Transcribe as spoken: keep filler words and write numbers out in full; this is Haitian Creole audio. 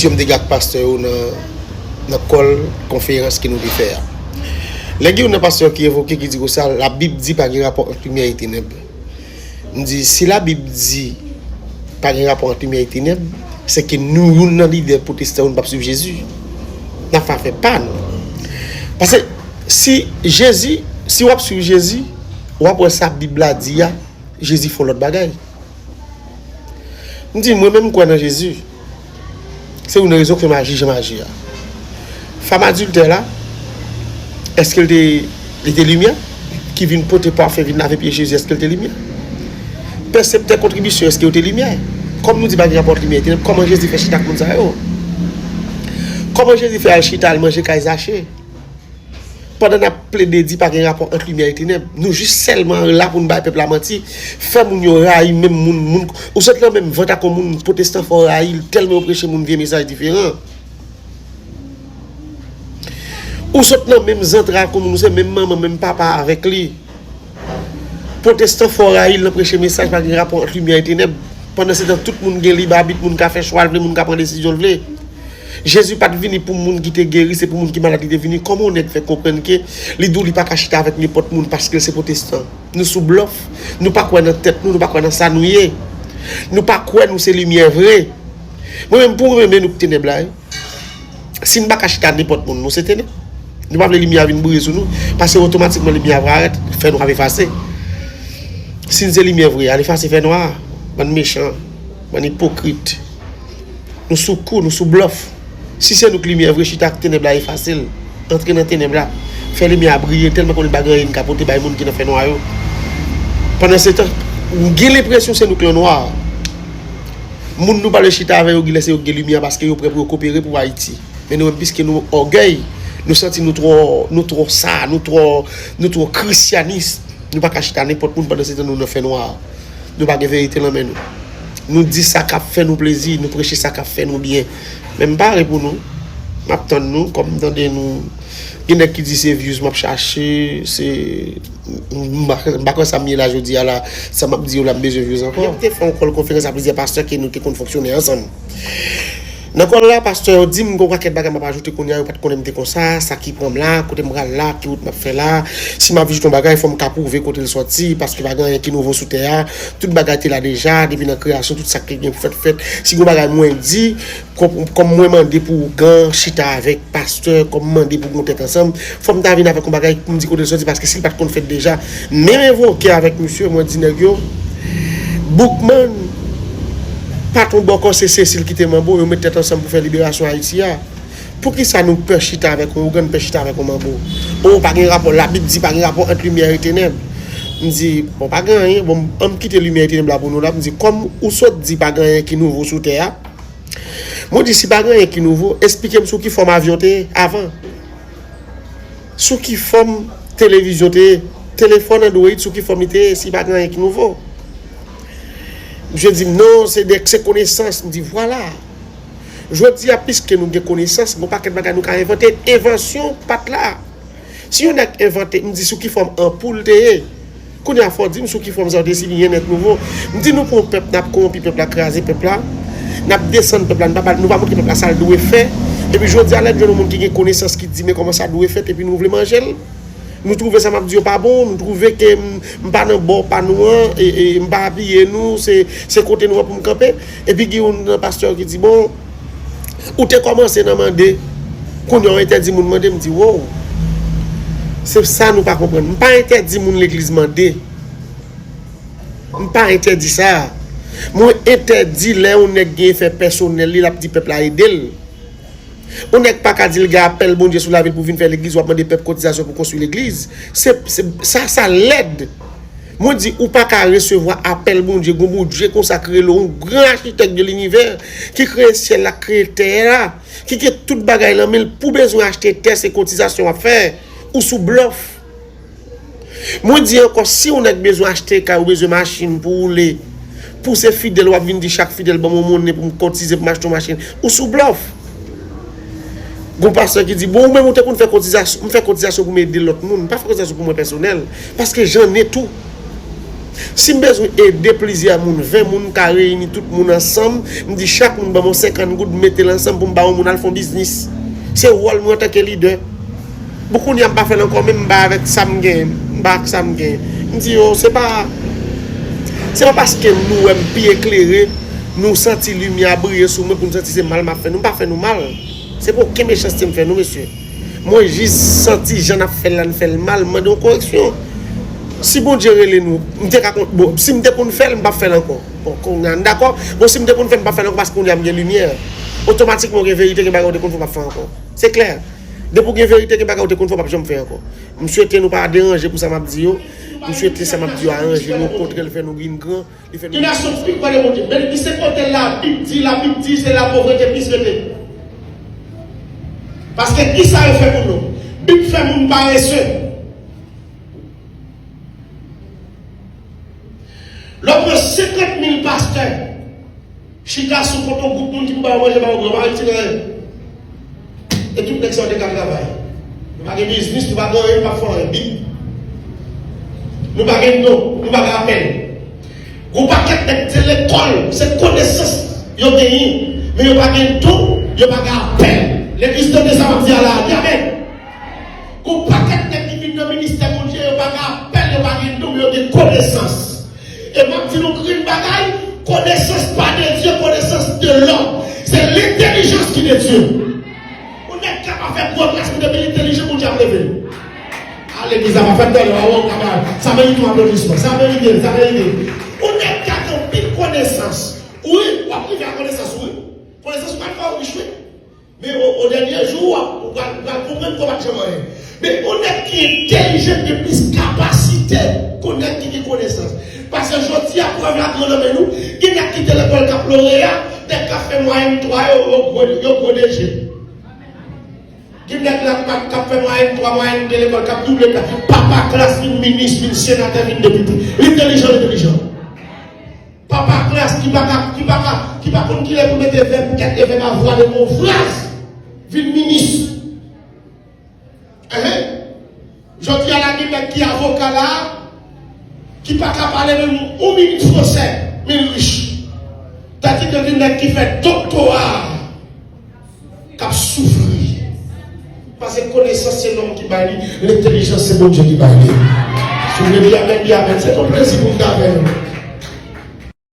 Yo m te gen ak pastè yo nan, nan kòl konferans ke nou te fè a. Lè gen youn nan pastè yo ki evoke, ki di konsa, Labib di pa gen rapò ant limyè e tenèb. M di, si Labib di pa gen rapò ant limyè e tenèb, se ke nou, youn nan lidè pwotestan yo, nou p ap swiv Jezi. N ap fè afè pa nou. Paske si Jezi, si w ap swiv Jezi, w ap wè sa Bib la di a, Jezi fè yon lòt bagay. M di, mwen menm m kwè nan Jezi. Se youn nan rezon k fè m aji jan m aji a. Fanm adiltè la, èske l te, li te limyè? Ki vin pote pafen, vin lave pye Jezi, èske l te limyè? Pèseptè kontribisyon, èske yo te limyè? Kòm nou di pa gen rapò ant limyè e tenèb, kòman Jezi fè chita ak moun sa yo? Kòman Jezi fè al chita, al manje kay Zache? Pandan n ap plede di pa gen rapò ant limyè e tenèb, nou jis sèlman la pou n bay pèp la manti, fè moun yo rayi menm moun, moun, ou sot nan menm vant ak yon moun, pwotestan fè w rayi l, tèlman yo preche moun vye mesaj diferan. Ou sot nan menm zantray ak yon moun, ou se menm manman, menm papa avèk li. Pwotestan fè w rayi l nan preche mesaj pa gen rapò ant limyè e tenèb. Pandansetan, tout moun gen lib abit, moun ka fè chwa l vle, moun ka pran desizyon l vle. Jezi pa t vini pou moun ki te geri, se pou moun ki malad li te vini. Kòman yon nèg fè konprann ke li di w li pa ka chita avèk nenpòt moun paske l se pwotestan? Nou sou blòf. Nou pa kwè nan tèt nou, nou pa kwè nan sa nou ye. Nou pa kwè nou se limyè vre. Mwen menm, pou mwen menm, nou k tenèb la, wi. Si n pa ka chita nenpòt moun, nou se tenèb. Nou pa vle limyè a vin briye sou nou, paske otomatikman limyè a parèt, fènwa ap efase. Si n se limyè vre, al efase fènwa a. Bann mechan, bann ipokrit. Nou sou kou, nou sou blòf. Si se nou k limyè vre, chita ak tenèb la, efase l. Antre nan tenèb la. Fè limyè a briye tèlman konnen pa gen anyen n ka pote bay moun ki nan fènwa yo. Pandansetan, m gen lenpresyon se nou k nan nwa. Moun nou pa vle chita avè yo, genlè se yo k gen limyè a paske yo prè pou yo kopere pou Ayiti. Men nou menm, piske nou ògèy, nou santi nou twò, nou twò sa, nou twò, nou twò krisyanis. Nou pa ka chita nenpòt moun pandansetan nou nan fènwa a. Nou pa gen verite nan men nou. Nou di sa k ap fè nou plezi, nou preche sa k ap fè nou byen. Men m pare pou nou. M ap tann nou, kòm m tande nou. Gen nèg ki di se views m ap chache, se, m pa, m pa kwè sa m ye la jodi a la, sa m ap di yo la m bezwen views ankò. Yo te fè yon kòl konferans a plizyè pastè ke nou te konn fonksyone ansanm. Nan kòl la, pastè yo di m gen yon pakèt bagay m ap ajoute kounye a, yo pa t konnen m te konsa, sa ki pran m la, kote m pral la, ki wout m ap fè la. Si m ap ajoute yon bagay, fò m ka pwouve kote l sòti, paske pa gen anyen ki nouvo sou tè a. Tout bagay te la deja, depi nan kreyasyon, tout sa ki gen pou fèt, fèt. Si gen yon bagay mwen di, kòm, kòm mwen mande pou ougan chita avèk pastè, kòm mande pou gen yon tèt ansanm, fò m ta vin avèk yon bagay pou m di kote l sòti, paske si l pa t konn fèt deja, menm evoke avèk misye, mwen di nèg yo, Boukman, patwon bòkò se Sesil ki te manbo, yo met tèt ansanm pou fè liberasyon Ayiti a. Poukisa nou pè chita avèk yon ougan, pè chita avèk yon manbo? O, pa gen rapò, Labib di pa gen rapò ant limyè e tenèb. M di, bon, pa gen anyen, bon, ann kite limyè e tenèb la pou nou la. M di, kòm ou sot di pa gen anyen ki nouvo sou tè a, mwen di, si pa gen anyen ki nouvo, esplike m sou ki fòm avyon te ye avan. Sou ki fòm televizyon te ye, telefòn Android, sou ki fòm li te ye, si pa gen anyen ki nouvo. Misye di m, non, se de, se konesans. M di, vwala. Jodi a, piske nou gen konesans, gen yon pakèt bagay nou ka envante. Envansyon pa t la. Si yon nèg envante, m di sou ki fòm anpoul te ye. Kounye a fò w di m sou ki fòm sa yo te si li gen nèt nouvo. M di nou pran yon pèp, n ap kowonpi pèp la, kraze pèp la. N ap desann pèp la, nou pa, nou pa montre pèp la sa l dwe fè. Epi jodi a lè n jwenn yon moun ki gen konesans ki di men kòman sa dwe fèt epi nou vle manje l. Nou twouve sa m ap di yo pa bon, nou twouve ke m, m pa nan bò pa nou an, e, e m pa apiye nou, se, se kote nou an pou m kanpe. Epi gen youn nan pastè yo ki di, bon, ou te kòmanse nan mande, kounye a w entèdi moun mande, m di, wow. Se sa nou pa konprann. M pa entèdi moun legliz mande. M pa entèdi sa. Mwen entèdi lè yon nèg gen efè pèsonèl li, l ap di pèp la ede l. Yon nèg pa ka di l gen apèl Bondye sou lavi l pou vin fè legliz, w ap mande pèp kotizasyon pou konstwi legliz. Se, se, sa, sa lèd. Mwen di, ou pa ka resevwa apèl Bondye, gon Bondye konsa ki rele w, yon gran achitèk de linivè, ki kreye syèl la, kreye tè a, ki gen tout bagay nan men l, pou bezwen achte tè, se kotizasyon w ap fè. Ou sou blòf. Mwen di ankò, si yon nèg bezwen achte kay, ou bezwen machin pou woule, pou se fidèl, w ap vin di chak fidèl ban m yon monnen pou m kotize pou m achte yon machin, ou sou blòf. Gon pastè ki di, bon, ou menm ou te konn fè kotizasyon, m fè kotizasyon pou m ede lòt moun, m pa fè kotizasyon pou mwen pèsonèl, paske j'en ai tout. Si m bezwen ede plizyè moun, ven moun, m ka reyini tout moun ansanm, m di chak moun ban m yon senkant goud, m mete l ansanm pou m ba yon moun al fè yon biznis. Se wòl mwen antanke lidè. Bon, kounye a m pa fè l ankò, men m bay avèk sa m gen, m bay ak sa m gen. M di yo, se pa, se pa paske nou wè m pi eklere, nou santi limyè a briye sou mwen pou nou santi se mal m ap fè nou. M pa fè nou mal. Se pa okenn mechanste m fè nou, mesye. Mwen jis santi jan n ap fè l la, n fè l mal, m mande yon koreksyon. Si Bondye rele nou, m te ka kon-, bon, si m te konn fè l, m p ap fè l ankò. Bon, kounye a n dakò. Bon, si m te konn fè l, m p ap fè l ankò paske kounye a m gen limyè. Otomatikman, ou gen verite, gen bagay ou te konn fè, w p ap fè ankò. Se klè. Depi w gen verite, gen bagay ou te konn fè, w p ap janm fè ankò. M swete nou pa deranje pou sa m ap di yo. M swete sa m ap di yo aranje nou, okontrè, l fè nou vin gran. Li fè nou... Ki nasyon ki pi kwè nan Bondye? Men li se kote Labib di, Labib di se lapovrete plis rete. Paske ki sa yo fè moun yo? Bib fè moun parese. Lè w pran senkant mil pastè, chita sou kont yon gwoup moun ki pou ba yo manje, ba yo bwè, pa retire anyen. E tout nèg sa yo te ka travay. Nou pa gen biznis, nou pa gen anyen, nou pa fè anyen. Bib. Nou pa gen non, nou pa gen apèl. Gon pakèt nèg se lekòl, se konesans yo genyen, men yo pa gen don, yo pa gen apèl. Legliz tande sa m ap di a la, di amèn. Gon pakèt nèg ki vin nan ministè Bondye, yo pa gen apèl, yo pa gen don, men yo gen konesans. E m ap di nou grenn bagay, connaissance pas de Dieu, connaissance de l'homme. Se l'entèlijans ki de Dye. Yon nèg ka pa fè gwo klas, men depi l entèlijan, Bondye ap leve l. A, legliz la pa fè m tande, waw, waw, sa merite yon aplodisman, sa merite, sa merite. Yon nèg ka gen anpil konesans. Wi, w ap rive a konesans, wi. Konesans ou pral fè w rich, wi. Men o, o dènye jou, w ap, ou pral, ou pral konprann ke w pa t janm anyen. Men yon nèg ki entèlijan gen plis kapasite ke yon nèg ki gen konesans. Paske jodi a, prèv la pran nan men nou, gen nèg ki te lekòl k ap loreya, nèg k ap fè mwayèn twa yo, yo gwo, yo gwo de je. Gen nèg la k ap, k ap fè mwayèn twa, mwayèn de lekòl, k ap double, k ap papa klas, vin minis, vin senatè, vin depite. Li entèlijan, li entèlijan. Papa klas ki pa ka, ki pa ka, ki pa konn kilè pou mete vèb kèt e vèb avwa nan yon fraz, vin minis. Enhen. Jodi a la, gen nèg ki avoka la, ki pa ka pale menm yon minit fransè, men l rich. Tandike gen nèg ki fè doktora, k ap soufri. Paske konesans se nonm ki bay li, lentèlijans se Bondye ki bay li. Si w vle di amèn, di amèn. Se yon plezi pou m t avè nou.